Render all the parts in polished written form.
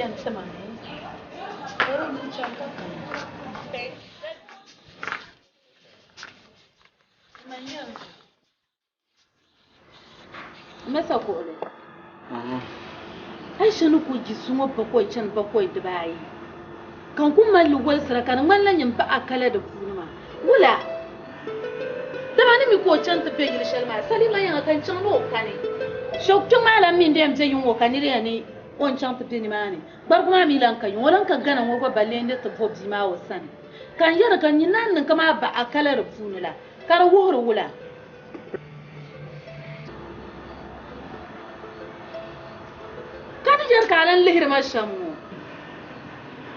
yɛn ti ma ni o di yi chaŋ ka kani. Masa kuɣuli. Aisha ni ku ji suŋɔ bakɔi chani bakɔi dibaayi ka n ku mali li wolisira ka di ŋmanila nyin baɣa kala di puuni maa. Wula? Dama ni mi ka o chaŋ ti be yili shɛli maa, Salima yiŋa ka n chaŋ ni o kani. Shɛgu kpiɔŋ maa lan mi n di yɛn be yiŋ ŋɔ ka nira yɛn ni o ni chaŋ ti be nimaani. Gbarigu maa mi lan ka yiŋ, o lan ka Ghana ŋɔ gba balle n-di ti bo bia maa o sani. Ka n yɛri ka nyin naan niŋ kaman a baɣa kala di puuni la, ka di wuhiri wula? Ka di yɛri ka a lan lihiri ma shɛm ŋɔ,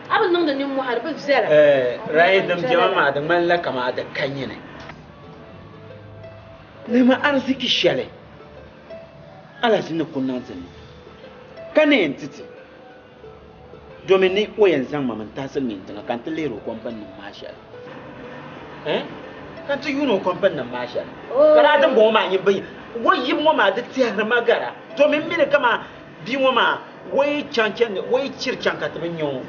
a bi niŋdi nimmɔhi, di bi viɛla. Rai din bɛ ma maa di ŋmanila kaman di ka nyini. Lihimi ariziki shɛli Alhaji ni ku niŋ ti ni ka ni yɛn ti ti, domin ni o yɛn zaŋ ma mi n-tahi silimiin tiŋa ka n ti lihiri o kɔmpini nim maa shɛli. Eh? Ka n ti yuuni o kɔmpini nim maa shɛli. Ka daa dimbɔŋɔ maa nyɛ bin o yibu ŋɔ maa di tɛhiri ma gara, domin m mi ni kaman bia ŋɔ maa o yi chaŋ chandi, o yi chiri chaŋ ka ti bi nya o.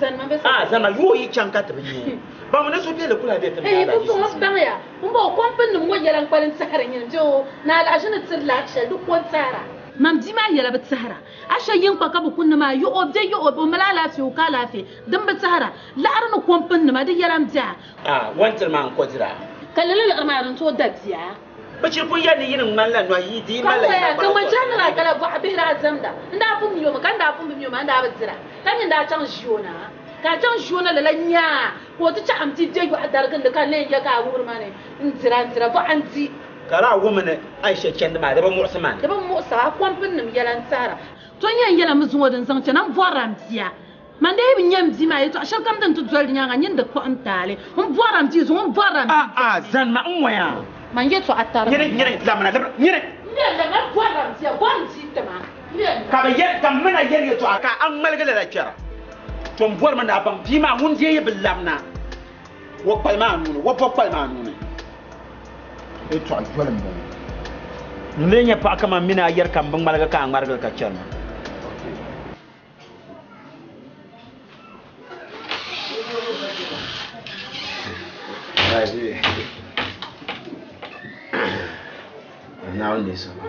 Ah, Zanima, yi o yi chaŋ ka ti bi nya o. Baŋmi ni suhupiɛlli ku lahi be ti mini Ehi, Alhaji pumpɔŋɔ sunsuuni. baŋya, m-bɔ o kɔmpini nim ŋɔ yɛla n-kpalim tɛhiri nyini bɛ o ni alahichi ni tiri lahi shɛli di ko n-tɛhira. Mam bia maa yɛla bi tɛhira. A shɛ yiŋkpa ka bɛ kundi maa yi o bɛ yi o o mali alaafee o ka alaafee din bi tɛhira. Laɣiri ni kɔmpini nima di yɛla m-bɛ a. Ah, wantiri maa n-kɔ dira. Ka lala liɣiri maa din tooi da bia. Bɛ chiri pun yɛli ni yi ni ŋmanila nɔhi, yi di yi malila yi Ka nagbana ŋman zuɣu. chahi ni daa kala bɔɣa bihi daa diɛmda. N daa pun mi o mi, ka n daa pun bi mi o maa, n daa bi dira. Ka nyini daa chaŋ ʒi o na. Ka a chaŋ ʒi o na lala nyaa, ka o ti chahi m-ti be yɔɣu darigindi ka n lee ya ka a wuhiri ma ni n dira, n dira bɔɣa n-di. Ka daa wummi ni Aisha chandi maa, di bi muɣisi ma ni. Di bi muɣisi a, kɔmpininim yɛla n-tɛhira. To n yɛn yɛla mi zuŋɔ din zaŋ chana m bɔrila m bia. Man dee bi nya m bia maa yɛtɔɣ shɛli kam din ti doli di nyaaŋa nyini di kpuɣi n taali. M bɔrila m bia zuŋɔ, m bɔrila m bia. A a, zani ma n ŋɔya. Man yɛtɔɣa tari ma. Nyini, nyini, lamina, labina, nyini. M yɛn lamina, m bɔrila m bia, bɔri m bia ti ma. M yɛn lamina. Ka bɛ yɛli, ka m mina yɛli yɛtɔɣa ka a ŋmaligi lala kpɛra. To m bɔrimi ni a baŋ bia maa ŋun dee yi bi labina. O kpali maa nuuni, o bɔbu kpali maa nuuni. Yɛtɔɣa yoli m-bɔŋɔ. N lee nyɛ paɣa kaman m mini a yɛri ka m bi ŋmaligi ka a ŋmarigili ka chɛri ma.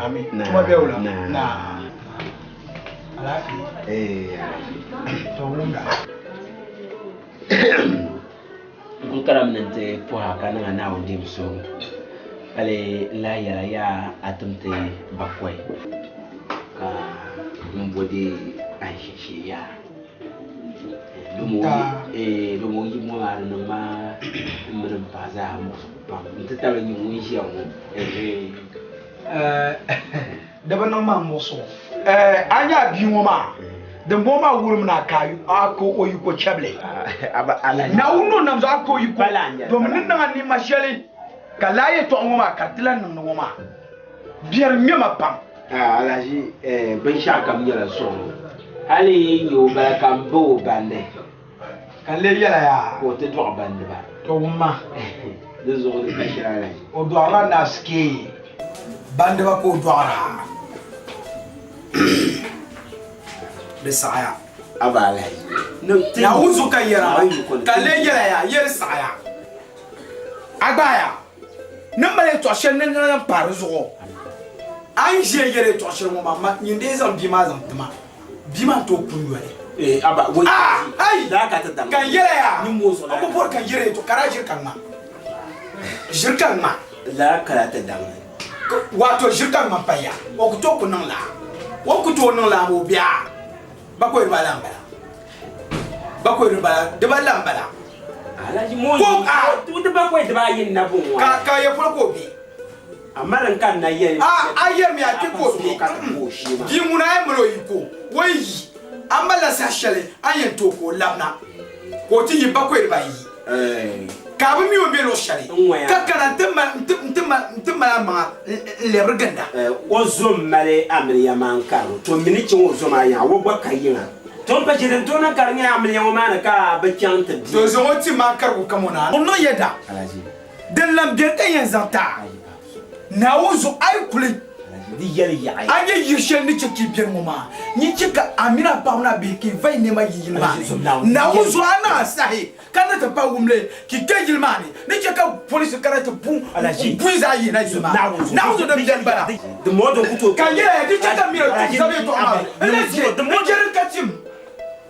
Ami, tuma be wula? Na. Alaafee? Eh, To wumda. N kuli karimi ni n ti puhi a ka niŋ a Naawuni deebu suhu ka lee n lahi yɛla yaa a tim ti bakɔi ka n bo deei ahiʒe shee yaa. Domi o yibu ŋɔ maa di niŋ ma m mini m paɣa zaa muɣisigu pam n ti tabili nyini ŋun ʒiya ŋɔ. Di bi niŋ ma muɣisigu. A nya a bia ŋɔ maa, dimbɔŋɔ maa wurim ni a ka a ka o yiko chɛbili. Naawuni ni o nam zuɣu a ka o yiko, domin ni niŋ a nima shɛli ka lala yɛtɔɣa ŋɔ maa ka di ti lahi niŋdi ŋɔ maa, biɛri ŋme ma pam. Alhaji, binshɛɣu kam nyɛla suɣulo. Hali yi nya o bala ka m ba o bandi. Ka n lee yɛla yaa? Ka o ti dɔɣi bandiba. To wumma. Di zuɣu di ka shɛli Alhaji. O dɔɣirila Naskee. Bandiba ka o dɔɣira. Di saɣiya. Aba Alhaji. Naawuni zuɣu ka n yɛra ka n lee yɛla yaa? Yɛli saɣiya. A gbaaya ni mali yɛtɔɣ shɛli ni n lahi pahi di zuɣu. A ni ʒiya yɛli yɛtɔɣ shɛli ŋɔ maa, nyin dee zaŋ bia maa zaŋ ti ma. Bia maa n-tooi kun yoli. Ah! Ai! Ka n yɛla yaa, o bi bɔri ka n yɛli yɛtɔɣa ka daa ʒiri ka ŋma. Ʒiri ka ŋma. Wato ʒiri ka ŋma m-pahi ya. O ku tooi ku niŋ laa. O ni ku tooi niŋ laa maa o bia bakɔi dibaa la m-bala. Bakɔi dibaa la m-bala. Alhaji mo yi di bakɔi dibaayi n na bɔŋɔ. Ka ka ya polo ka o be. A mali n ka n na yɛli. A a yɛrimi a kpe ka o be. Bia ŋuna a yɛn mali o yiko o yi yi a malila saha shɛli a ni yɛn tooi ka o labina ka o ti yi bakɔi dibaayi ka a bi mi o ni be luɣ shɛli ka kana nti mali a maŋa n-lɛbiri ginda. O zo m-mali amiliya maa n-karibu to m mi ni chaŋ o zo maa yiŋa o gba ka yiŋa. To m pa chɛ din tooi niŋ ka di nyɛ amiliya ŋɔ maa ni ka bɛ chaŋ ti di. To zaŋ o ti ma n-karigu kam o na, o niŋ yɛda. Din lan beni ka n yɛn zaŋ ti a, Naawuni zuɣu a yi kuli. Di yɛli yaɣi. A nyɛ yili shɛli ni chɛ ka yi beni ŋɔ maa, nyin chɛ ka a mini a paɣ mini a bihi ka yi va yi nɛma yi yili maa ni. Naawuni zuɣu a niŋ a sahi ka ni ti pa wum li ka yi kpe yili maa ni ni chɛ ka polisi kana ti bu m-buyi zaa yihina yili maa ni. Naawuni zuɣu din beni m-bala. Ka n yɛli ya, di chɛ ka m mini a tum zabi yɛtɔɣa maa n ni ʒe n je din ka tim.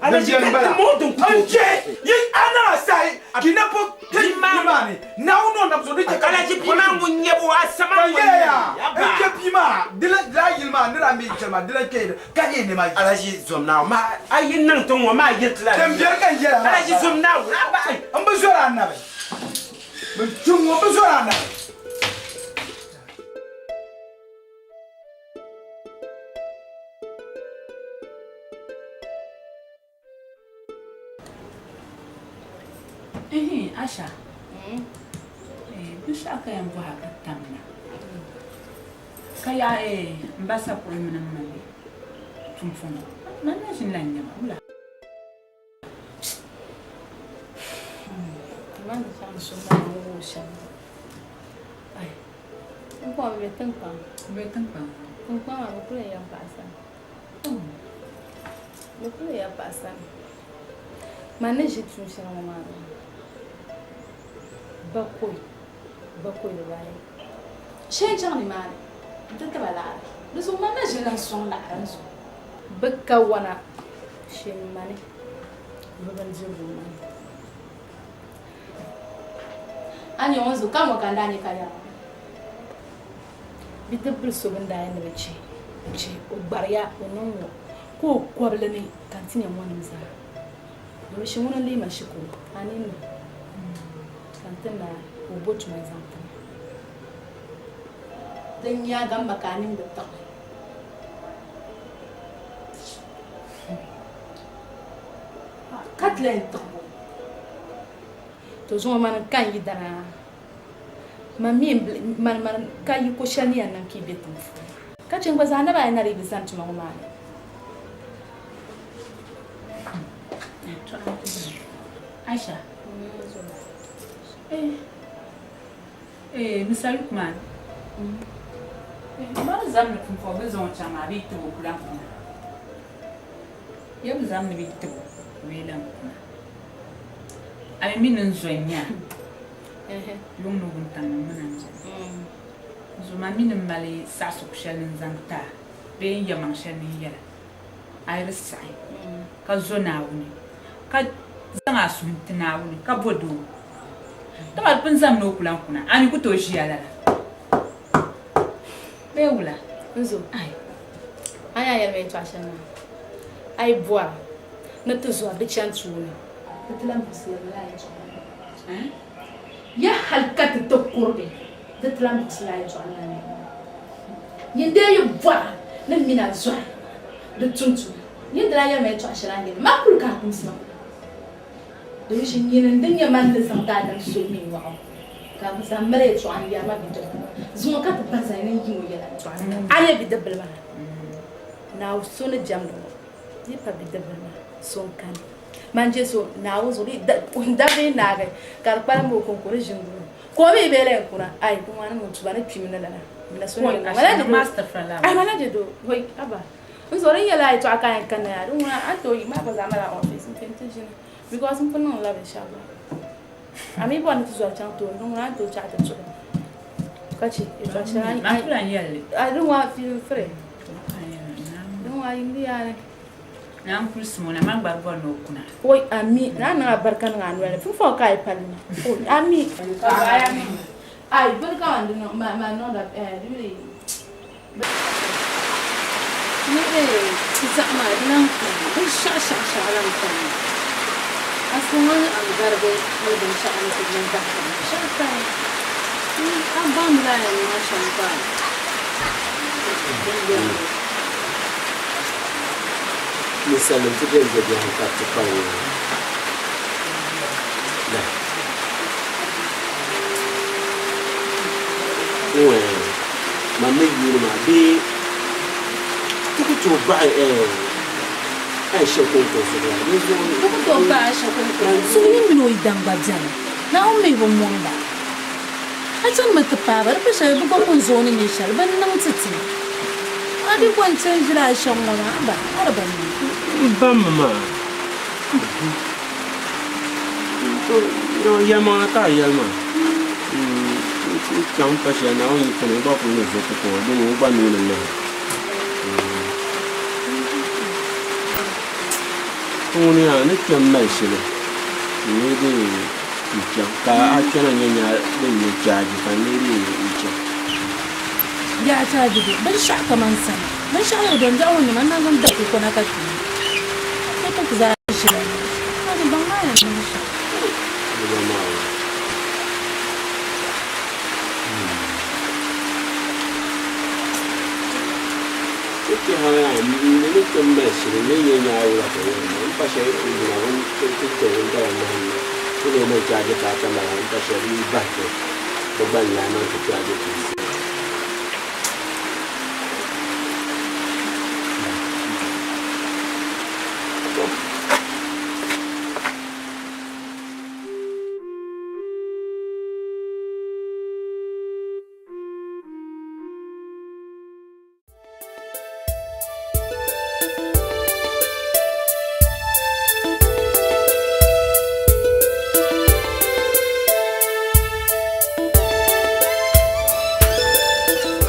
Din beni m-bala. N je yi a niŋ a sahi ka yi na po kpe yili maa ni. Naawuni o nam zuɣu di chɛ ka Ka n yɛli ya, n je bia maa, di lala yili maa ni daa me yi shɛli maa, di lan kpe yi ka nyɛ nɛma yi. Din beni ka n yɛli a maa m-bala. M bi zɔri anabi. Bɛ kpiŋ ŋɔ, m bi zɔri anabi. Ehe Asha, binshɛɣu ka yɛn bɔhi a ka tam na, ka yaɣi m ba Sakuɣu mini m ma mi pumpɔŋɔ, man na ʒini la n-nya ba wula? Bɛ tiŋkpaŋ. Tiŋkpaŋ maa bɛ kuli ya paɣa sani. Bɛ kuli ya paɣa sani. Man ni ʒi tuun shɛli ŋɔ maa zuɣu bakɔi bakɔi dibaayi shee n-chaŋ nimaani nti ti ba laɣiri. Di zuɣu man na ʒinila n-sɔŋ laɣiri n zuɣu. Bɛ kawana shee m-mani bɛ bindirigu m-mani. A nya ŋɔ zuɣu ka ŋɔ ka n daa nya ka yɛra maa. Bidibbil so bɛ ni daa yɛn ni bɛ chihi, bɛ chihi o gbariya o niŋ ŋɔ ka o kɔbili ni ka n ti nya ŋɔnim zaa. Domi shi ŋuni n-leei ma shikuru a ninni ka n ti naai ka o bo tuma n-zaŋ ti ma. Din nyaaŋa m ma ka a nimdi tiɣi. Ka ti lahi tiɣi bo. To zuŋɔ mani n ka n yidana. Man mi mani mani ka yiko shɛli ni yɛn niŋ ka yi be tiŋ puuni. Ka chɛ n gba zaa naba ayi na di yi bi zani tuma ŋɔ maa ni. Aisha, eh, eh, Mr. Lukman, eh, mani zamdi pumpɔŋ bɛ zaŋ o chaŋ maa bɛ yi tib o ku lan kuna. Ya bi zamdi bɛ yi tib o, o bee lan kuna. A mi mi ni n zo n-nya yuŋ ni wuntaŋ ni m mini a n-chani. N zo maa mi ni m mali saɣisigu shɛli ni n zaŋ ti a bee n yɛmaŋ shɛli ni n yɛl a, a yi di saɣi ka zo Naawuni, ka zaŋ a suhu n-ti Naawuni ka bo doo, dama di pun zami ni o ku lan kuna, a mi ku tooi ʒiya lala bee wula? N zo, a ni yɛli ma yɛtɔɣ shɛli maa, a yi bɔra ni ti zɔri di chani tooni. Ti ti lan buɣisi ya lala yɛtɔɣa maa. Ya hal ka ti ti kurigi, di ti lan buɣisi lala yɛtɔɣa maa ni. Nyin dee yi bɔra ni m min a zɔri di tum tuma, nyin di lan yɛli ma yɛtɔɣ shɛli a ni yɛli ma kul ka a kumsi ma. Domishi nyini n-di nyɛ man ni zaŋ daadam so mini yɔɣu, ka bɛ zaŋ mali yɛtɔɣa n-yɛri ma bidibbil maa. Zuŋɔ ka ti ba zani ni n yi ŋɔ yɛla. A nyɛ bidibbil maa Naawuni so ni jɛmdi ŋɔ. Di pa bidibbil maa so n-kani. Man je so Naawuni zuɣu di dabba yi naagi ka di kpalim o kɔŋko di ʒini guli o. Ka o mi bee lahi kuna, ai di ŋɔ ni ŋun tuba ni kpimi ni lala. Mina so ni ŋɔ. Ai mana je doo, hoi haba. N zuɣu din yɛla a yɛtɔɣa ka a yɛn kanna yaa di ŋuna a ni tooi yi maa gba zaa mali a office n kpe n-ti ʒini because m pun niŋ la binshɛɣu gba. A mi bɔri ni ti zɔri chaŋ tooni di ŋuna a ni tooi chaɣ ti tuhi ka che yɛtɔɣa shɛli a ni di ŋɔ a feel free. Di ŋɔ a yimdi yaa ni. Naa n-kuli sim o na, man gba di bɔri ni o kuna. Oi, ami, naa niŋ a barika niŋ a noli ni, pumpɔŋɔ ka a yi pali ma. Oi, ami. Ai, bini ka man di niŋ, man niŋda, eh, di yuli. Ni eh, ti zaɣ maa di lan kani, binshɛɣu shɛɣushɛɣu lan kani. As long as a ni garigi hali binshɛɣu ni ti niŋ bahi bahi, shɛli kani. A baŋdila a yɛn niŋ shɛm ka din beni. Ninsalinim ti bɛn be biɛhiŋ ka ti kpaŋ la. N-ŋɔ man ni yuuni maa bee ti ku tooi baɣi Aisha kɔŋko zuɣu la, dinzuɣu Ti ku tooi baɣi Aisha kɔŋko zuɣu. Suhuyini mini o yidan gba beni. Naawuni mi bi mɔŋ ba. A chanimi ti paai ba, di pa shɛli bɛ gba ku n-zooi ni nyɛ shɛli, bɛ ni niŋ ti ti. A di ko n-ti n ʒili a shɛm ŋɔ maa, ba, a di baŋ ma. M baŋ mi maa. To, yɛlimaŋli ka a yɛli maa. N chaŋ pa shɛli Naawuni yi kani o gba kuli ni zo ti ka o domi o gba nuu ni nahi. Ŋuni yaa ni kpe m-mali shili n-lee dii n chaŋ ka a kpɛna nyɛ nya din nyɛ chaaji ka n lee dii n chaŋ. Yaa chaaji be binshɛɣu kaman sani, binshɛɣu yɛli dɔn biɛɣu ŋɔ nyɛ ma n na zaŋ da kukona ka kpi ka ti ku zaa ʒila ni a di baŋ maa yɛn niŋ shɛm. Di gba Naawuni. Ti kpɛha yaa n ni ti mali shili n ni nyɛ nyaa wula ka yɛli ma n pa shɛli n yina wun ti ti kpɛ wun daba nahi na ti lee niŋ chaaji ka ata mala n pa shɛli yi bahi ti bi gba n lahi niŋ ti chaaji piisi.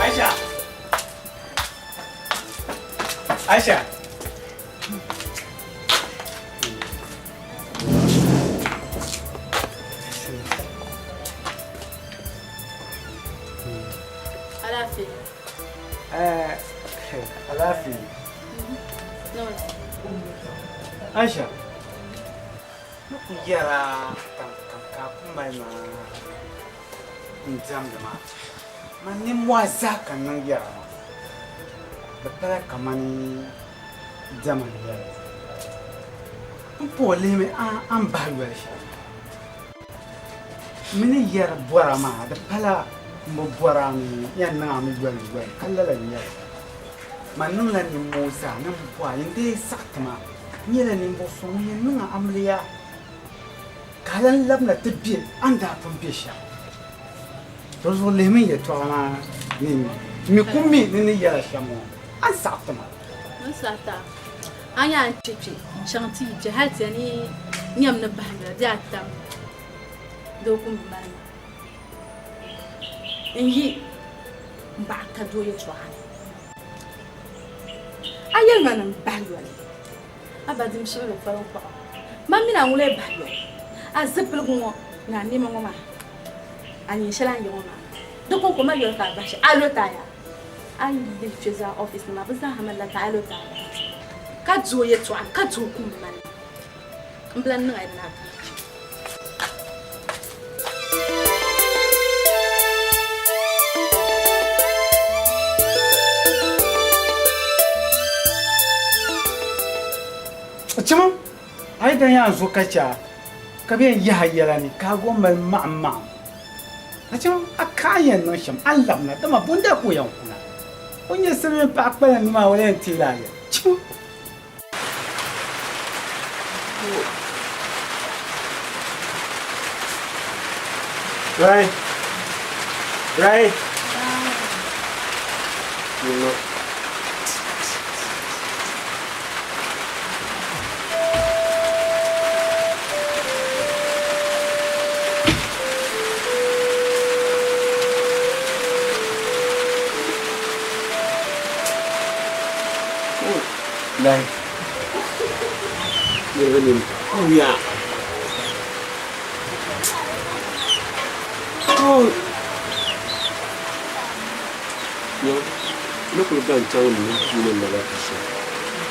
Aisha. Aisha. Alaafee. Eh, alaafee. Aisha, ni ku yɛra kam kam ka a ku mali ma n diɛmdi maa. Man nimmɔhi zaa ka n niŋ yɛra maa, di pala kamani diɛma n-nyɛ li. M puhi lihimi a ni bahi yoli shɛli. M mi ni yɛri bɔra maa, di pala m bi bɔr a mi yɛn niŋ a mi yoliyoli, ka lala n-nyɛ li. Man niŋla nimmoo zaa ni m bɔh a, yin dee saɣi ti ma, n nyɛla ninvuɣ so ŋun yɛn niŋ a amiliya, ka a lan labina ti be a ni daa pun be shɛm. Dinzuɣu lihimi n yɛtɔɣa maa ni n mi ku mi ni ni yɛl a shɛm ŋɔ, a ni saɣi ti ma. N saɣi ti a. A nya a ni kpe kpe n-chaŋ ti yi kpe hal ti ni nyam ni bahi yoli bee a tam doo kum bi mali ma. N yi m-baɣi ka doo yɛtɔɣa ni, a yɛli ma ni m bahi yoli. A ba dim suɣili kɔliŋkɔɣu, man mini a ŋun lee bahi yoli. A zipiligu ŋɔ ni a nɛma ŋɔ maa, a neen shɛli a ni ye ŋɔ maa, di kɔŋko mali yoli ka a bahi shɛli, a lo ti a yaa. A yi lihi kpe zaa ɔfis ni maa, bɛ zaa ha malila ti a lo ti a yaa. Ka di o yɛtɔɣa ni, ka di o kum mali ma. M bi lan niŋ a yɛda ni a bahi kpe. Chima, a yi dan yaa n zo ka chɛ a, ka bɛ yɛn yahi a yɛla ni ka a go mali maɣimmaɣim. Achima, a ka a yɛn niŋ shɛm, a ni labina, dama bundali ka o yɛn kuna. O ni nyɛ silimiin paɣa kpala ni maa, o lee yɛn teela a yɛla. Chima. Ray. Ray. No. Lahi. Niriba nim kuya. Oh. Yo, ni kuli ban chaŋ ni puuni n-naba ka shɛli.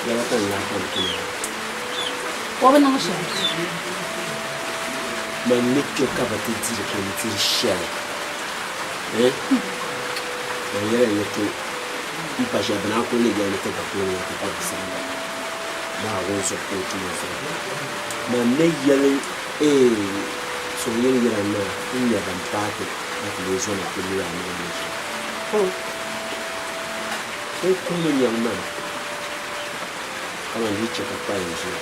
Lala ka n lahi ban kuna. O bi niŋ shɛli. Man ni kpe ka bɛ ti diri bindiri shɛli. Eh? Man yɛla ni to m pa shɛli bɛ naan kuli ni yɛli ni ti gba kuli ŋɔ ti bɔri samba. Naawuni zuɣu ka o tuma zuɣu. Man ni yɛli eh suhuyini yira naa n nya ban paati ka ti lee zona ti lu a naba ni ʒiya. Oh! O kuhimi nyaŋ man kaman yi chɛ ka kpalim ʒiya,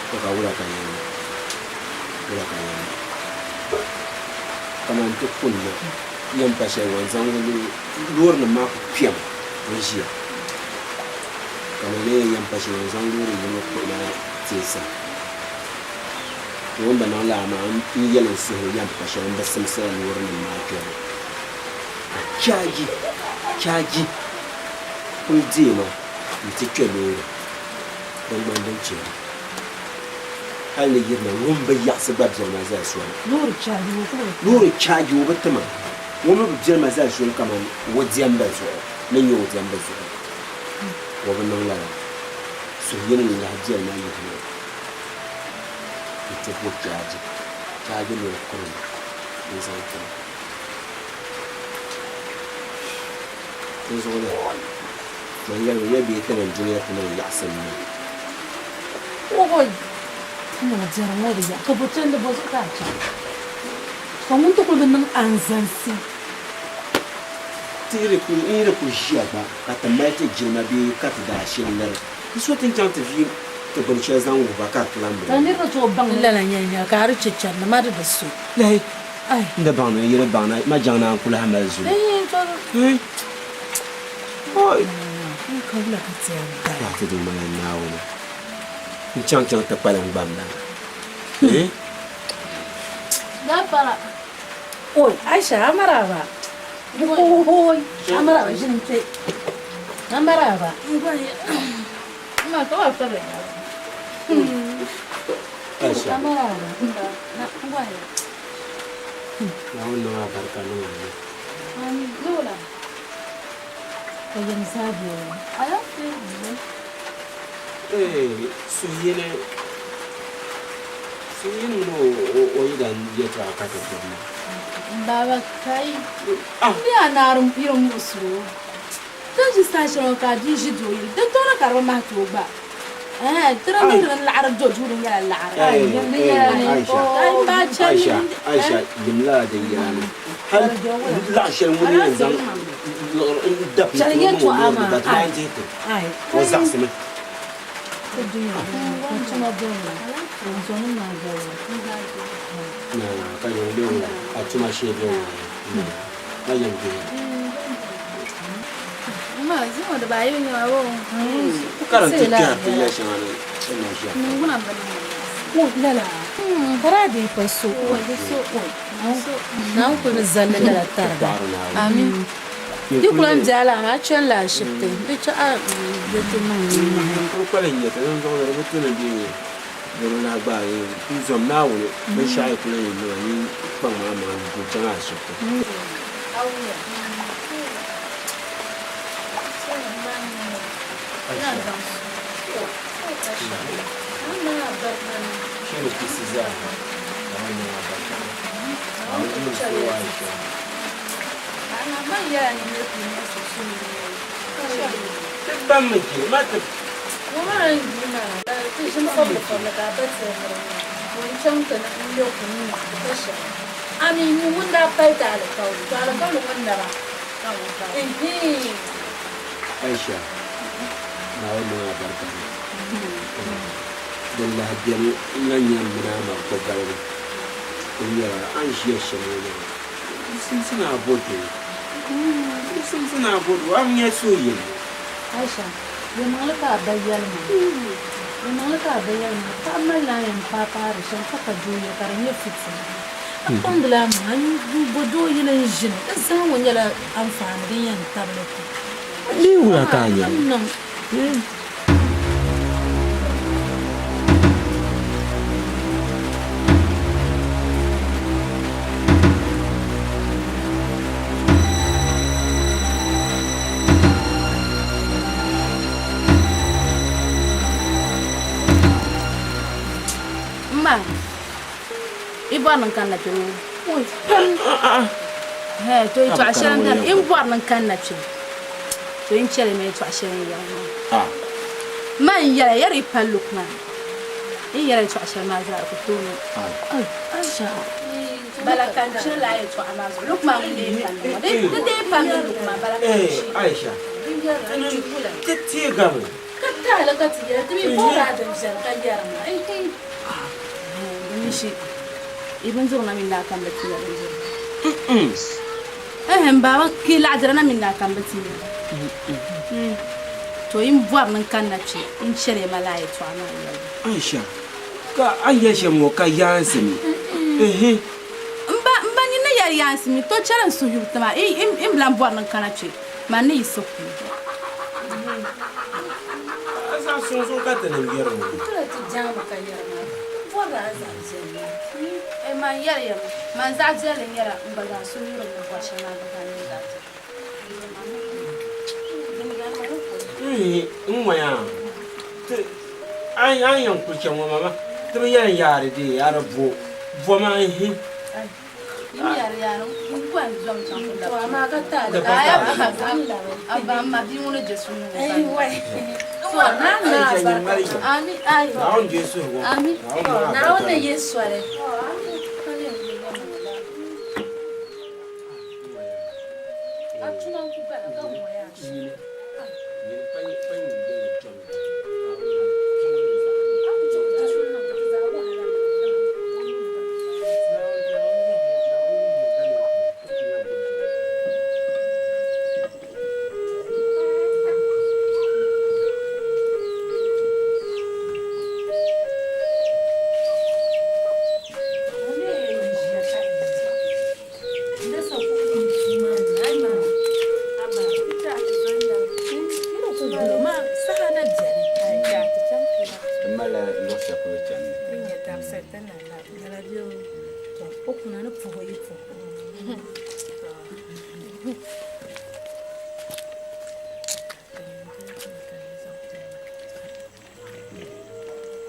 to ka wula ka yɛn niŋ? Wula ka yɛn niŋ? Kaman ti kunna yɛn pa shɛli ŋɔ n-zaŋ li loorinima maa ku kpɛmi n-ʒiya. Kamani ni yɛn yɛm pa shɛli n zaŋ loori yino kpuɣi ma teesa. To o ni bi niŋ lala maa n yɛli n suhu ni yɛm pa shɛli n bi simsila loorinima maa kpɛbu. Ka chaaji, chaaji kuli deei ma nti kpe loori din ŋmani din chɛ li. Hali ni yirina ŋun bi yaɣisi gba beli ma zali soli. Loori chaaji o bi ti ma. Ŋun mi bi beli ma zali soli kamani o diɛmda zuɣu ni nyɛ o diɛmda zuɣu. O bi niŋ lala. Suhuyini n-lahi beli ma yihina nti bo chaaji, chaaji ni o kurim n-zaŋ ti ma. Dinzuɣu man yɛlimi ya bee ti niŋ dunia ti niŋ yaɣisim ni. Oi! Ti niŋ dɛri ŋɔ di yaɣi, ka bo chandi bɔ zuɣu ka a chaŋ? Ka ŋun ti kuli bi niŋ anzansi. Ti yi di kuli ʒiya gba ka ti mali ti jilima bee ka ti daa shili liri, di so ti ni chaŋ ti vie ti gbuni shɛli zaŋ wuhi ba ka di ti lahi Ka bɔŋɔ. niriba tooi baŋ ni lala nyɛla ka a di che chandi ma di bi so. Lahi n di baŋ ni n yi di baŋ na ma jaŋ naan ku lahi mali zuli. Yaa ti Duuma la Naawuni, n chaŋ chaŋ ti kpalim gbambila. Oi, Aisha, a maraba. Oi, a maraba ʒini kpe. A maraba. Aisha. A maraba. Naawuni niŋ a barika niŋ a ni. Ka yɛm zaa be o ni. Ee, suhuyini, suhuyini mini o yidan yɛtɔɣa ka ti gbubi maa. Baba kai, m mi a naari yiri muɣisiri o. Ti ni ʒi saha shɛli ŋɔ ka a bia ʒi doo yili, di tooni ka di bi mahi ti o gba. Ɛɛh, ti di lihiri ni laɣiri do duu di nyɛla laɣiri. Aisha, Aisha, Aisha, yim lala din yɛla ni. Hal laɣ shɛli ŋun yɛn zaŋ liɣiri n-dabi ti o niŋ o loori ni gba, di maan dihi ti. O zaɣisimi. Naa, ka yɛn be ŋuna, a tuma shee be ŋuna. Ka yɛn be ŋuna. Karim ti kpɛhiri ti yɛl shɛŋa ni na ʒiya Naawuni kuli zalli lala tariga. Amin. Di kuli n biɛla a chani la ashibiti di chɛ a di ti niŋ nimmohi. N kuli kpali n nyɛ ti dinzuɣu ni di bi tu ni bɛ ni di lahi gbaai n zom Naawuni binshɛɣu yi kuli yɛn niŋ a nyin kpaŋ maa maŋa n chaŋ ashibiti. Shiri kpisi zaa ha, Naawuni niŋ a barika. Naawuni niŋ so Aisha. Ti baŋmi je, ma ti. Aisha, Naawuni niŋ a barika ni. Din lahi beni n-lan nyɛ m mini a ma kɔbaligu din nyɛla a ni ʒiya shɛm ŋɔ maa. Di simsi ni a bo doo. Di simsi ni a bo doo, a bi nya suhuyini. Aisha, Yɛlimaŋli ka a ba yɛli ma. Yɛlimaŋli ka a ba yɛli ma, paɣa malila a yɛn paai paari shɛm ka pa doo ya ka di nyɛ fitina. A kpaŋdila a maŋa n-bo doo yili n-ʒini. Di zaa ŋɔ nyɛla anfaani din yɛn tabili ti. Di wula ka a nya li? M ma, yi bɔri ni n kanna kpe ŋɔ? Pam! Hɛɛ, to yɛtɔɣ shɛli n-gari yi ni bɔri ni n kanna kpe. To yi ni chɛli ma yɛtɔɣ shɛli n yɛri maa. Man yɛla, yɛri yi palli kuma. Yi ni yɛri yɛtɔɣ shɛli maa zaa di ku tooi niŋ. Bala ka n chɛ lala yɛtɔɣa maa zuɣu. Lukman ŋun deei palli ŋɔ. Di deei palli Lukman, bala ka n chɛ. Aisha, ti teegami. Ka taali ka ti yɛli, ti mi boori a din viɛli ka yɛri ma. Domin shi, yi bindirigu na mini daa kam bi ti ya bindirigu. Ɛhɛm, baaba, ki laɣidira na mini daa kam bi ti ya. To yi ni bɔri ni n kanna kpe n-chɛli ya ma lala yɛtɔɣa maa yɛlibu. Aisha, ka a ni yɛli shɛm ŋɔ ka yaansi mi? Ehe. M ba, m ba nyin ni yɛli yaansi mi, to chɛli n suhuyubu ti ma, yi yi bi lan bɔri ni n kana kpe, man ni yiɣisi kuli. A zaɣ suŋ zuɣu ka tinim yɛri ŋɔ. N kuli ti jaŋmi ka yɛri maa, ti bɔrila a zaɣ viɛlli maa. Ee, man yɛli ya mi, man zaɣ viɛlli nyɛla n gba zaa suhuyurili ni bɔri shɛli maa gba zaa nyɛ zaɣ viɛlli. N ŋɔya a ni yɛn kuli chaŋ ŋɔ mama ti bi yɛn yaari dee a di bo bo maa n-hi. Naawuni deei suhigu. Naawuni yihi soli.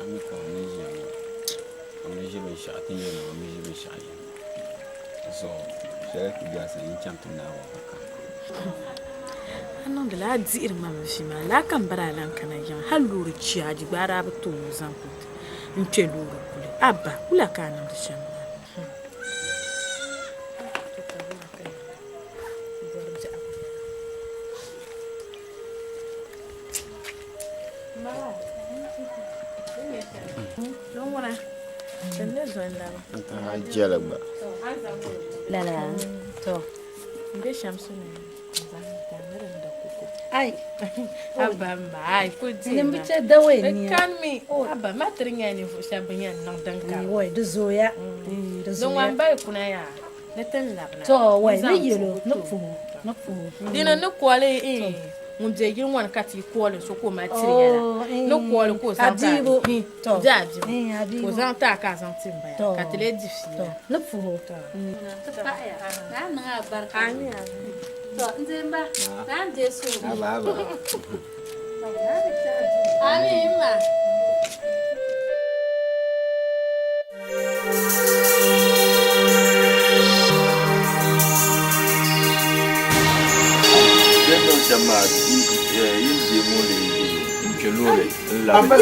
A mi ka ni ʒiya ŋɔ o ni ʒi binshɛɣu ti ni yɛli o mi ʒi binshɛɣu yɛli zuɣu shɛli ti biɛhisi n chaŋ ti naai o ka. A niŋdi la a dihiri ma mi vi maa laa ka m bari a lan kana yiŋa hali loori chaaji gba a daa bi tooi o zaŋ kuli n-kpe loori kuli. Abba, wula ka a niŋdi shɛm maa? Jɛli gba. Lala to. Ai. Abba ma ai ku di. Nim bi chɛ dawai niya. Kan mi. Abba ma tiri nya ni fu shɛba bin yɛn niŋ din ka. Wai di zooya. Di zooya. Din wan bai kuna yaa. Ni tin labina. To wai ni yɛlo ni puhu ni puhu. Dina ni koli eh ŋun bɛ yili ŋɔ ni ka ti koli so ka o ma tiri ya la. Ni koli ka o zaŋ ti Adibo. To. Di adibo. Ka o zaŋ ti a ka a zaŋ ti m baya ka ti lee di fiila. Ni puhu. Ti paɣiya. Naa niŋ a barika. Amin amin. To n deemba. Naa n deei suhigu. Aba aba. Amin ma. Din niŋ shɛm maa yin deei ŋɔ lee n-kpe loori n-labi.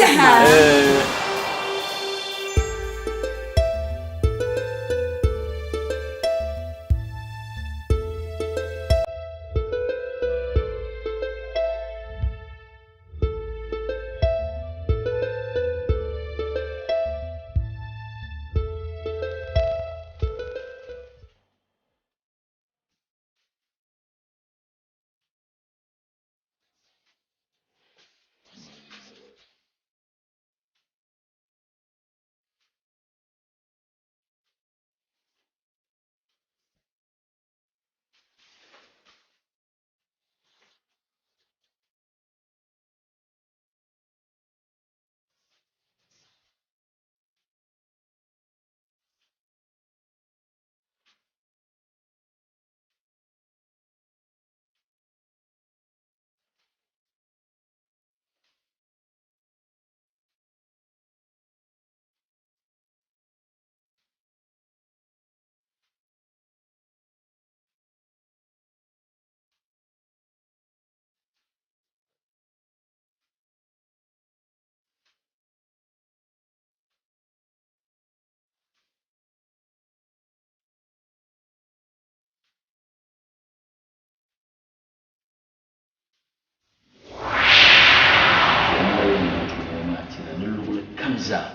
Ni luɣuli kam zaa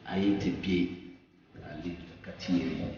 a yi ti be a lihiri ka teeri ya.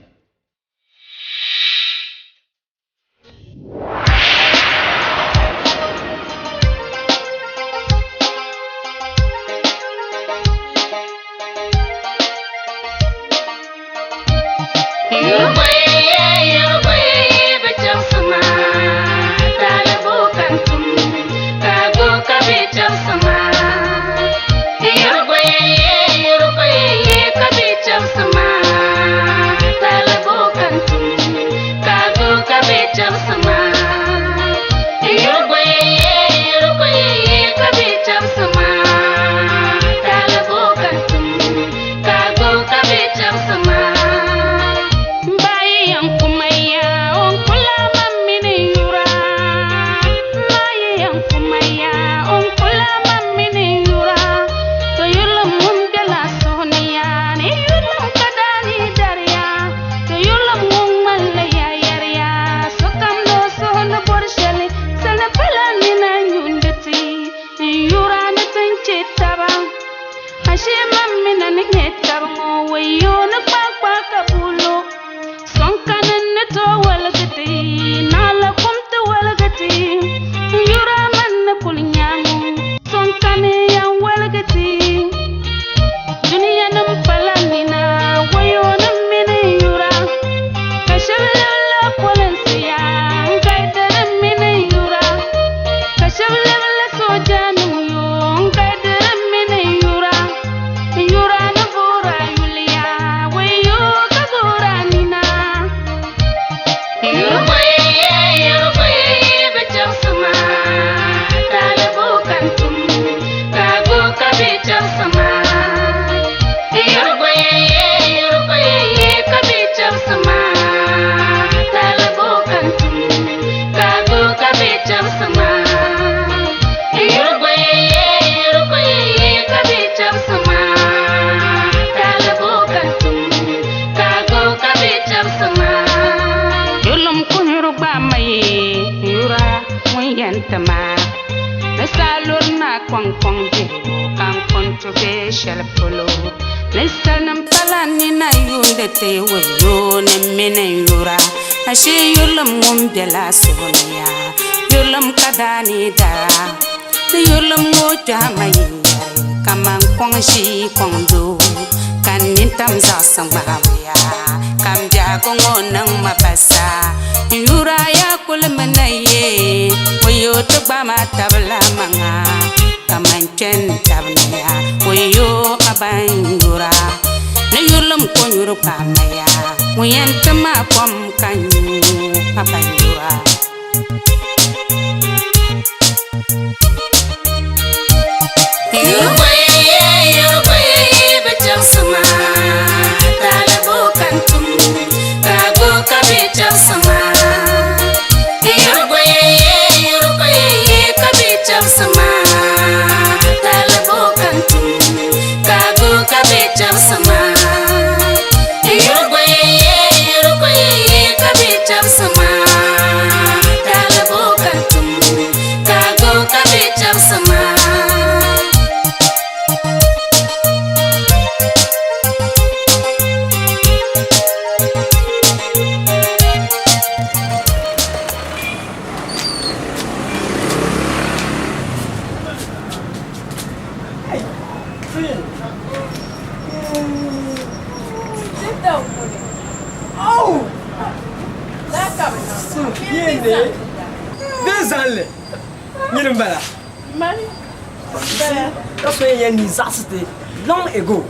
Long ago.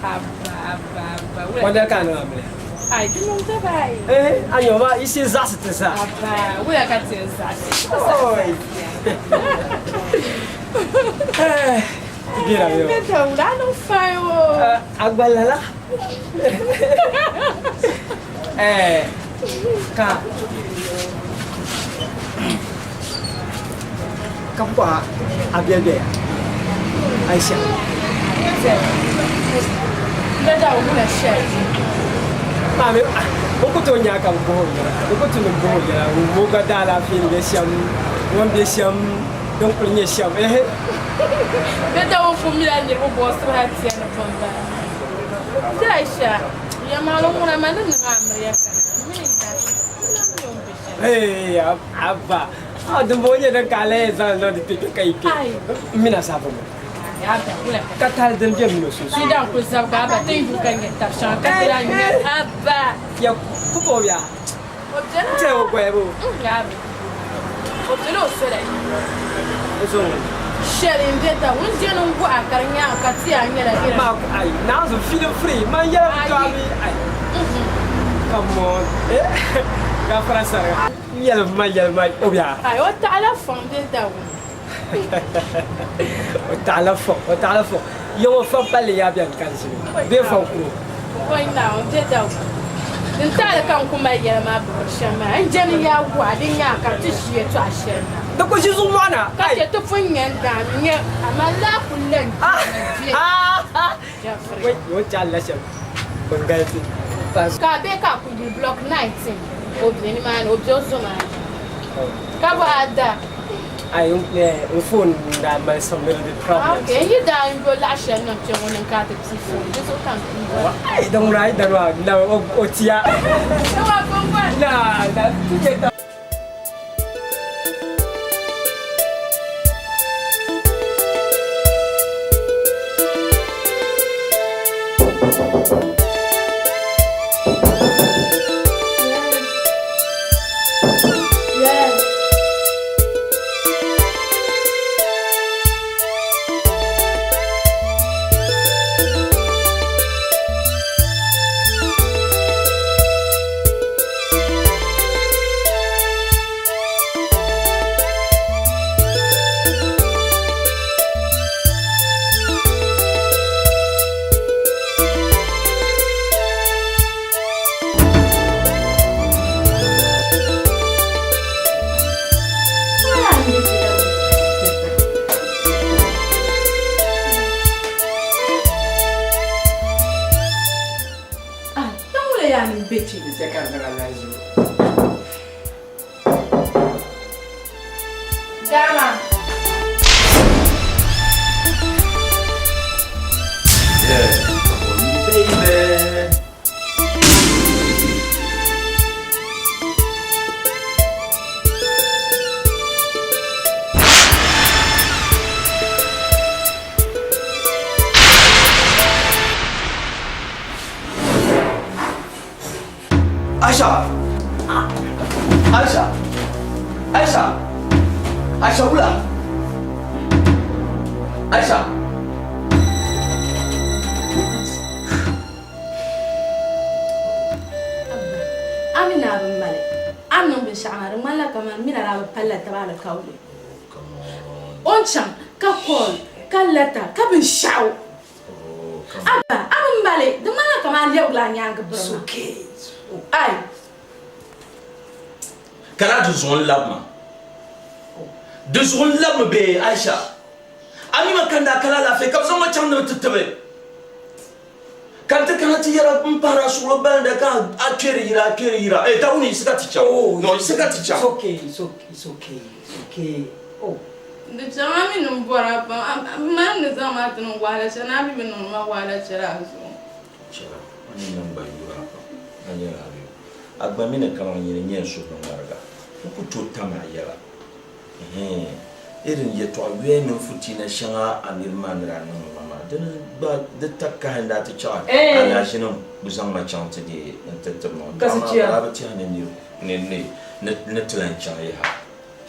Wanda ka na amle. Ai, tu não tá vai. Eh, anyo ba isi zaxti sa. Abba, wala ka tin zaxti. Oi. Eh, gira yo. Beta wala no fai o. Agbalala. Eh, ka. Kapwa abiabe. Aisha. Beta wala share. Mami, o ko to nya ka bo o ko to no bo ya mo ga da la fi be sham won be sham don ko nye sham eh Beta wo fu mi la ni bo bo so ha ti na pomba. Aisha, ya ma lo ngura ma ni ma amriya kana. Mi ni ta. Eh, abba. Ah, dum bo nye dan kale zan no di pe kai pe. Mina sa bo. Ka tahali din be mini o sunsuuni. Ti daa kuli zabi ka a ba ti yuli ka nyɛ tab shɛŋa ka ti daa nyɛ a ba. Ya ku pa o bia? O bela. N tɛhi o goya bee? O bela o soli. O zo ŋuni? Shɛli m-be da ŋun je ni n-gohi a ka di nyaaŋa ka ti a nyɛla irin. Maa ai naanzu feeling free man yɛla bi to a mi ai come on eh gafara sariga n yɛli ma yɛli ma o bia. Ai o taɣila fɔŋ be da ŋun. O taɣila fɔŋ o taɣila fɔŋ ya ŋɔ fɔŋ palli yaa bɛni ka n ʒini bee fɔŋ kuro. Oi Naawuni be da ŋun. Din taɣili ka n ku mali yɛla maa bibiri shɛm maa, n je ni yaa waɣa din nyaaŋa ka ti ʒi yɛtɔɣa shɛli na. Di ku ʒi zuɣu mɔɣu na. Ka chɛ ti pun nya n-daa nya, amaa laa kul lan je Jeffrey. Wai, o ni taɣilila shɛm bɛn galisi. Ka a be ka a ku yuli block 19, o be nimaani, o be o zo maa ni. Ka bɔ a da? Ai, n phone daa mali some little bit problems. Okay, n yi daa n yo laɣ shɛli niŋ kpe ŋɔ ni n ka ti pii phone, di zuɣu ka n pii bɔri. Ai, din ŋuna a yi dani maa, na o tiya. Ewa, bɔmbɔri. Na, na, ti je ta. Aisha! Aisha! Aisha! Aisha wula! Aisha! Abba, a mi ni a bi mali a ni niŋ binshɛɣu maa di ŋmanila kaman m min a daa bi palila taba alikauli. O ni chaŋ ka call ka lɛta ka binshɛɣu. Abba, a bi mali, di ŋmanila kaman a lɛbigila a nyaaŋa biri ma. Ai! Ka daa di zuɣu n-labi ma. Di zuɣu n-labimi bee, Aisha? A mi ma ka n daa kala alaafee ka bɛ zaŋ ma chaŋ ni bɛ ti tibi. Ka n ti kana ti yɛra m pahiri a suɣulo balinda ka a kpɛri yira, a kpɛri yira. Eh, Dawuni, yiɣisi ka ti chaŋ. No, yiɣisi ka ti chaŋ. It's okay, it's okay, it's okay, it's okay. Oh. Di chaŋ a mi ni m bɔri a pam, a mali ni zaŋ ma ti niŋ wahala shɛli ni a mi bi niŋdi ma wahala shɛli a zuɣu. Chɛla, a ni niŋ gba yuri a pam, a nyɛla a yo. A gba mi ni kaman nyini n-nyɛ n suhu ni ŋmariga, n ku tooi tam a yɛla. Ɛhɛn, irin yɛtɔɣ yoya mini fitiina shɛŋa a niriba maa ni daa niŋ ma maa, di ni gba di takahi n-daa ti chaɣ alahizinim bi zaŋ ma chaŋ ti deei nti tib ma. Dama bɛ daa bi tɛhi ni ni ti lan chaŋ yaha.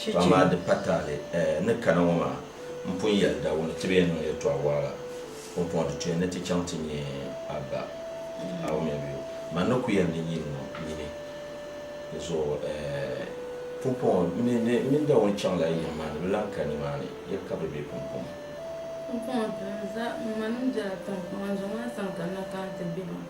To amaa di pa taali ni kana ŋɔ maa, m pun yɛli Dawuni ti bee niŋ yɛtɔɣ waɣila pumpɔŋɔ di tuya ni ti chaŋ ti nya a ba a wumya bee? Man ni ku yɛli ni nyin ŋɔ nyini. Di zuɣu pumpɔŋɔ m mini Dawuni chaŋla yiŋ maa ni, bɛ lan ka nimaani, ya ka bɛ be pumpɔŋɔ? Pumpɔŋɔ ti manim bela tiŋkpaŋa n zuɣu maa sani ka n na kana ti be maa.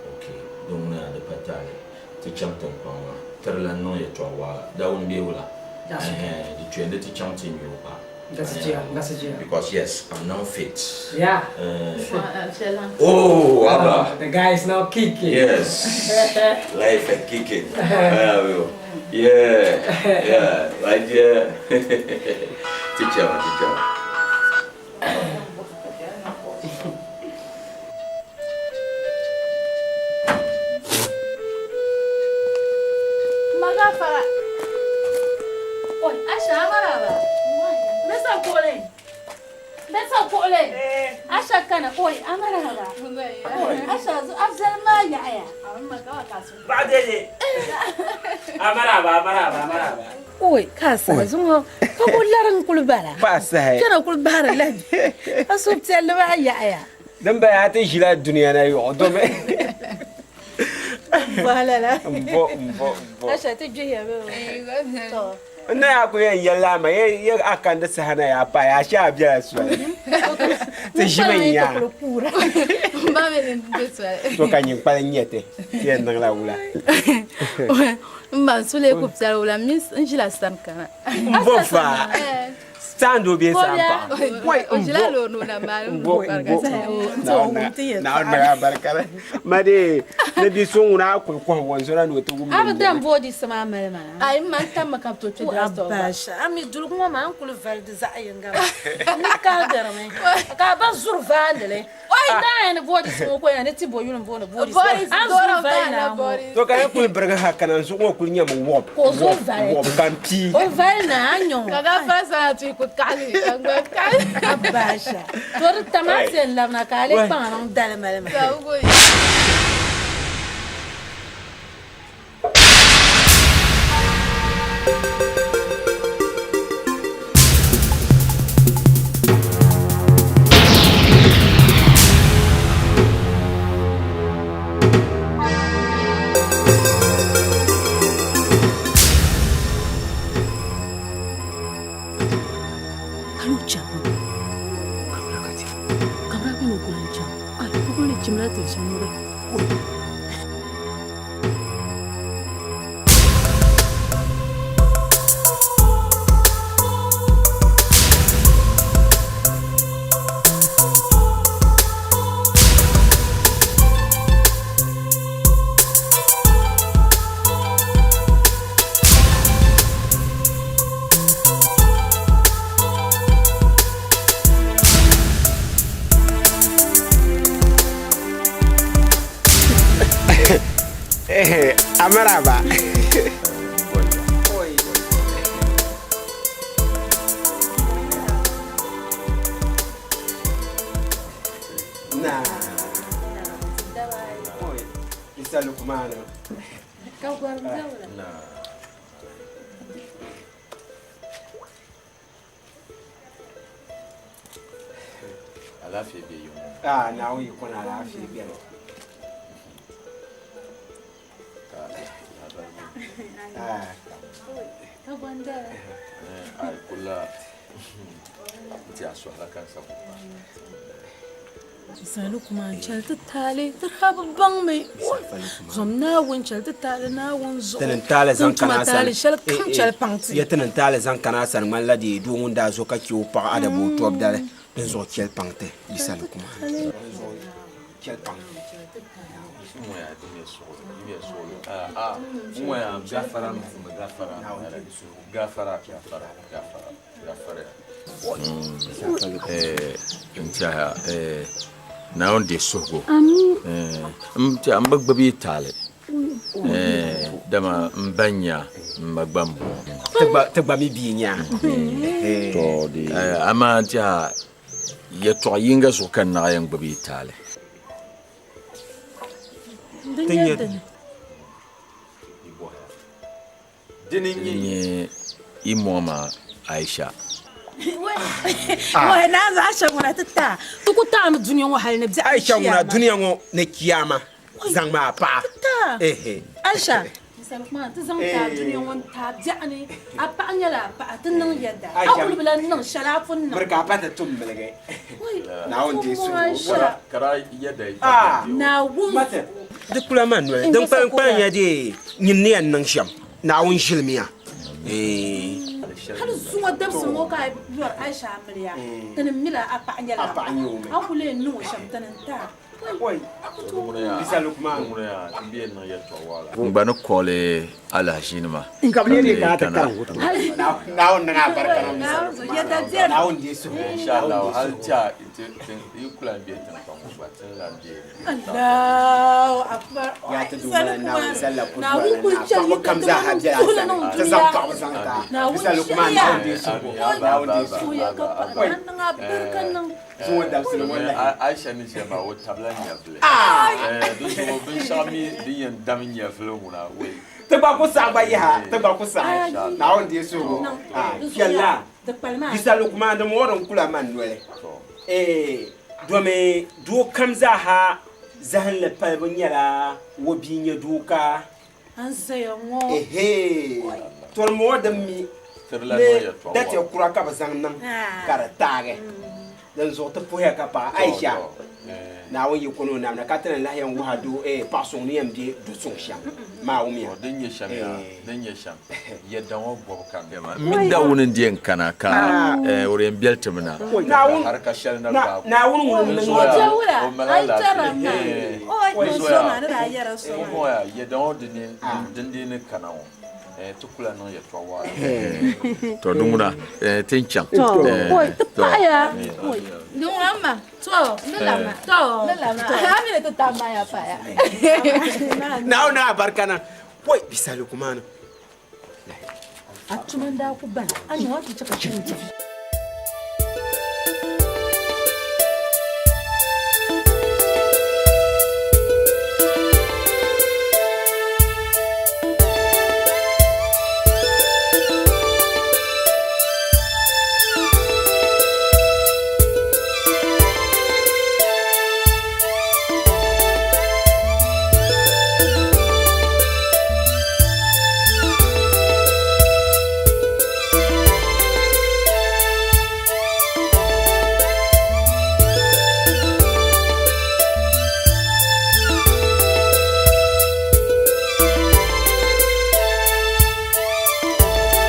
Ok, din ŋuna di pa taali. Ti chaŋ tiŋkpaŋ maa, ti di lan niŋ yɛtɔɣ waɣila. Dawuni bee wula? Ɛhɛn, di tuya ni ti chaŋ ti nya o pa. Because yes, I'm now fit. Yeah. Oh, Abba. The guy is now kicking. Yes. Life and kicking. Yeah, yeah, right there. Ti chaŋ, ti chaŋ. Magafara. Oi, Aisha, maraba. Me sa kuɣuli? Me sa kuɣuli? Oi, amaraba. Asha, afzal ma yaɣaya. Paɣa dede. Amaraba, amaraba, amaraba. Oi, ka saha zuŋɔ ka ku lari n kuli bala. Paɣa saha. Kpɛna kuli bahiri la ka suhupiɛlli maa yaɣaya. Din bala a ti ʒila dunia na yɔɣu domi. N bɔhi lala. N bɔ, n bɔ, n bɔ. Asha ti gbihiya bee? Tɔ. N na yaa kuli yɛn yɛli la ma ye a kandi saha na yaa paai a shee a bela soli. Ti ʒimi n nya. To ka nyin kpalim nyɛ ti ti yɛn niŋla wula. M ba n suli ku piɛli wula n ʒila sani kana. M bo fa. Saan doo bee saan paɣa. Wai o ʒila loori ni o na maali m bo m bo. Naawuni niŋ a barika. Ma dee ni bi so ŋuna a kuli kɔhi wonzona ni o ti wum A bi dan boodi sima mali maa. Ai m ma n tammi ka bi tooi kpe drugstore gba. Abaasha a mi duligi ŋɔ maa n kuli vali di zaɣ yinga maa. N ni kahigirimi ka a ba zuri vaandili. Oi naai ni boodi sima ko ya ni ti bo yuli n booni boodi sima. A ni zuri vali naa ŋɔ. To ka yi kuli birigi ha kana n zuɣu ŋɔ kuli nyɛmi wɔb Ka o zuɣu vali. wɔb ka n pii. O vali naa a nya o. Ka gafara sana ti ku kaɣili ka n gba kaɣili. Abaasha to di tam a ti yɛn labina ka a lee kpaŋ a niŋ dali mali maa. Hali o chɛmi kabira mini o kuli n-chaŋ o kuli ni chimla ti zuŋuri. Amaraba. Na. Isa Lukmanu. Na. Alaafee be yiŋ ŋɔ. Ah, Naawuni yi kɔna alaafee beni. Ka lahabali beni. Ah. Ai kula n ti a sɔhila ka n sa ku pa. Zali kuma n chɛli ti taali ti daa bi baŋ mi zom Naawuni chɛli ti taali Naawuni zuɣu Tini taali zaŋ tin tuma kana taali asani shɛli kam chɛli paŋ ti. Ya tini taali zaŋ kana asani ŋmanila di doo ŋun daa zo ka chɛ o paɣa Adamu o tɔbu dali dinzuɣu chɛli paŋ ti Yisa Lukman. Chɛli paŋ ti. N tiɛha Naawuni deei suhigu n tiɛha n bi gbubi yi taali dama n ba n-nya m ma gba m-bɔŋɔ. Ti gba mi bia n-nya. Amaa n tiɛha yɛtɔɣ yiŋga zuɣu ka n naɣ yɛn gbubi yi taali. Di nyɛ dini? Dini n-nyɛ yi mɔŋ Aisha. Wahi naa zaɣ shɛli ŋuna ti taai ti ku taami dunia ŋɔ hali ni biɛɣu ni Aisha ŋuna chiyaama. dunia ŋɔ ni kiyama zaŋ maa paɣa. Ti taai Ehe. Aisha. Misali kuma ti zaŋ taai dunia ŋɔ n-taai biɛɣu ni a paɣa nyɛla a paɣa ti niŋ yɛda. A Aisha. kuli bi lan niŋ shɛli a pun niŋ. Miri ka a pa ti tum miligi. Naawuni deei suhigu. Aisha. Ka daa yɛda yi Ah. Naawuni. Mate. Di kula ma noli. Din kpalim kpalim ya dee nyin ni yɛn niŋ shɛm. Naawuni ʒilimiya. Hali zuŋɔ dabisi ŋɔ ka a yɔri Aisha amiliya, ti ni mila a paɣa nyɛla a paɣa. A ni kuli yɛn niŋ o shɛm ti ni n-taai. N gba ni kɔli alahiʒinima Allahu akbar. Yaa ti Duuma la Naawuni zalla Naawuni kuli kuduwa chɛli paɣaba kam zaa ha bela a sani ti zaŋ paɣaba zaŋ ti a Naawuni Bisa Lukman shɛliya. Naawuni deei suhigu Naawuni deei suhigu Suhuya ka paɣa niŋ a barika niŋ. Zuŋɔ dabisili ŋɔ lahi. Aisha ni ʒiya maa o tabila nyɛvili. Di zuɣu binshɛɣu mi din yɛn dam nyɛvili ŋuna wei. Ti gba ku saɣi gba yaha, ti gba ku saɣi. Naawuni deei suhigu. Piɛlli a, Bisa Lukumaan di moori n-kula man noli. Domi doo kam zaaha zahinli palibu nyɛla o bia nyɛ doo ka An zaya ŋɔ. Ehee! Tɔri ŋɔ din mi ni datiɛ kura ka bɛ zaŋ niŋ ka di taagi. Din zuɣu ti puhiya ka paɣa Aisha, Naawuni yi ko ni o namda ka ti ni lahi yɛn wuhi a doo eh paɣ suŋ ni yɛn be do suŋ shɛm. Maa wumya. Tɔ din nyɛ shɛm yaa, din nyɛ shɛm, yɛda ŋɔ bɔbu ka m N mi Dawuni n-di yɛn kana ka o di yɛn bɛli ti mi na, ka har ka shɛli na gbaag o. Naawuni ŋun Din niŋ zoya, o mali alaafee. Din zoya, ŋun yaa, yɛda ŋɔ din dii ni kana ŋɔ, ti ku lahi niŋ yɛtɔɣ waɣila. Tɔ din ŋuna, ti ni chaŋ. Tɔ, ti paɣiya. Din ŋuna m ma, tɔ, tɔ, a mi ni ti tam maa ya paɣiya. Naawuni abarika na, pɔi bisa lukumana. A tuma n-daa ku bala, a niŋ a ti chɛ ka chɛ n-chɛ.